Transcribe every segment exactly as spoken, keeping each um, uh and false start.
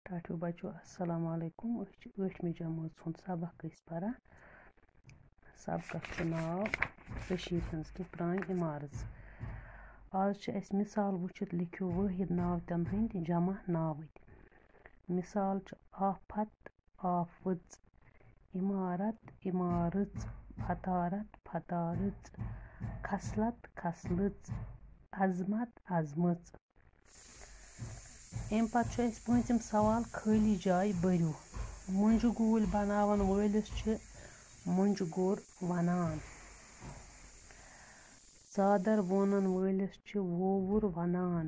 ٹاٹھیو بچو، السلام علیکم۔ أسۍ چھِ ٲٹھمہِ جمٲژ ہُنٛد سبق أسۍ پران۔ سبقس چھُ ناو کٔشیٖرِ ہٕنٛز کینٛہہ پرٛٲنۍ عمارژ۔ آز چھِ اَسہِ مثال وٕچھِتھ، لیکھِو وٲحد ناوتن ہٕنٛدۍ جمع ناوٕتۍ۔ مثال چھُ آفت، آفٕژ، عمارت، عمارٕژ، فطارت، فطارٕژ، خصلت، خصلٕژ، عظمت، عظمٕژ۔ اَمہِ پتہٕ چھُ اَسہِ پوٗنٛژِم سوال، خٲلی جاے بٔرِو۔ مۄنٛجہِ گوٗلۍ بناون وٲلِس چھِ مۄنٛجہِ گوٚر ونان۔ ژادر وونن وٲلِس چھِ وووُر ونان۔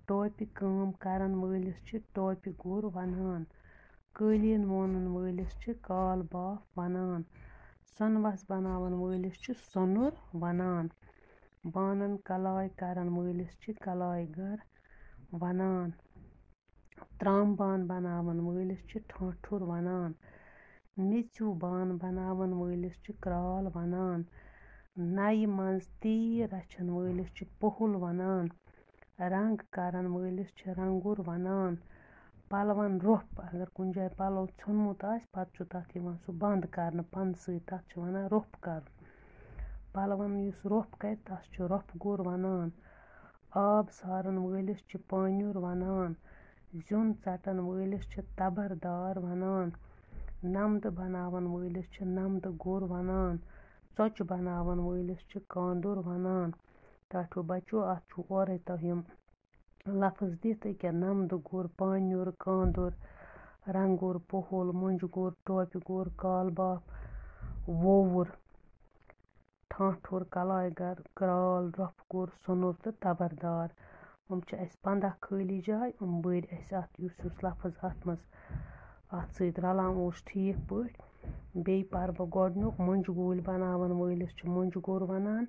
ٹوپہِ کٲم کرن وٲلِس چھِ ٹوپہِ گوٚر ونان۔ قٲلیٖن وونن وٲلِس چھِ کال باف ونان۔ سۄنہٕ وَس بناون وٲلِس چھِ سۄنُر ونان۔ بانن کلاے کرن وٲلِس چھِ کلاے گر ونان۔ ترام بان بناون وٲلِس چھِ ٹھانٛٹھُر ونان۔ میٚژِو بان بناون وٲلِس چھِ کرال ونان۔ نَیہِ منٛز تیٖر رچھن وٲلِس چھِ پوٚہُل ونان۔ رنٛگ کرن وٲلِس چھِ رنٛگُر ونان۔ پلون روٚپھ، اگر کُنہِ جایہِ پلو ژھیوٚنمُت آسہِ، پتہٕ چھُ تتھ یِوان سُہ بنٛد کرنہٕ پنہٕ سۭتۍ، تتھ چھِ ونان روٚپھ کرُن۔ پلون یُس روٚپھ کرِ، تس چھُ روٚپھ گوٚر ونان۔ آب سارن وٲلِس چھِ پانیُر ونان۔ زیُن ژٹن وٲلِس چھِ تبردار ونان۔ نمدٕ بناون وٲلِس چھِ نمدٕ گوٚر ونان۔ ژۄچہِ بناون وٲلِس چھِ کاندُر ونان۔ ٹاٹھیو بچو، اتھ چھُ اورے تۄہہِ یِم لفظ دِتھ، أکیٛاہ نمدٕ گوٚر، پانیُر، کاندُر، رنٛگُر، پوٚہُل، مۄنٛجہِ گوٚر، ٹوپہِ گوٚر، کال باف، وووُر، ٹھانٛٹھُر، کلاے گر، کرال، روٚپھ گوٚر، سۄنُر تہٕ تبردار۔ یِم چھِ اَسہِ پنٛداہ خٲلی جاے، یِم بٔرۍ اَسہِ اَتھ، یُس یُس لفظ اَتھ منٛز اَتھ سۭتۍ رلان اوس ٹھیٖک پٲٹھۍ۔ بیٚیہِ پَرٕ بہٕ گۄڈٕنیُک، مۄنٛجہِ گوٗلۍ بناون وٲلِس چھِ مۄنٛجہِ گوٚر وَنان۔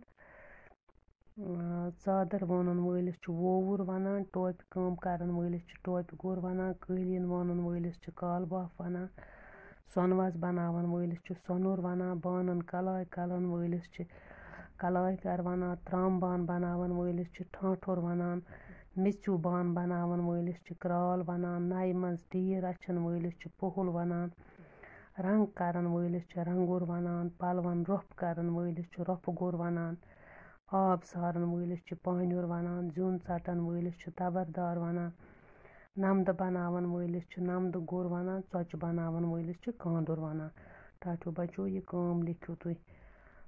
آ، ژادر وونن وٲلِس چھُ وووُر وَنان، ٹوپہِ کٲم کرن وٲلِس چھُ ٹوپہِ گوٚر وَنان، قٲلیٖن وونن وٲلِس چھُ کالباف وَنان، سۄنہٕ وَس بَناوَن وٲلِس چھُ سۄنُر وَنان، بانَن کَلاے کَلَن وٲلِس چھِ کَلاے کَر وَنان، ترٛامہٕ بانہٕ بَناوَن وٲلِس چھِ ٹھانٛٹھُر وَنان، میٚژِو بانہٕ بَناوَن وٲلِس چھِ کرٛال وَنان، نَیہِ منٛز ڈیٖر رَچھَن وٲلِس چھِ پوٚہُل وَنان، رنٛگ کَرَن وٲلِس چھِ رنٛگُر وَنان، پَلوَن روٚپھ کَرَن وٲلِس چھِ رۄپہٕ گوٚر وَنان، آب سارَن وٲلِس چھِ پانیُر وَنان، زیُن ژَٹَن وٲلِس چھِ تَبَردار وَنان، نَمدٕ بَناوَن وٲلِس چھِ نَمدٕ گوٚر وَنان، ژۄچہِ بَناوَن وٲلِس چھِ کانٛدُر وَنان۔ ٹاٹھیو بَچو، یہِ کٲم لیکھِو تُہۍ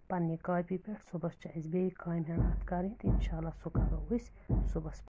پنٛنہِ کاپی پٮ۪ٹھ۔ صُبحَس چھِ اَسہِ بیٚیہِ کامہِ ہَن اَتھ کَرٕنۍ، تہٕ اِنشاء اللہ سُہ کَرو أسۍ صُبحَس۔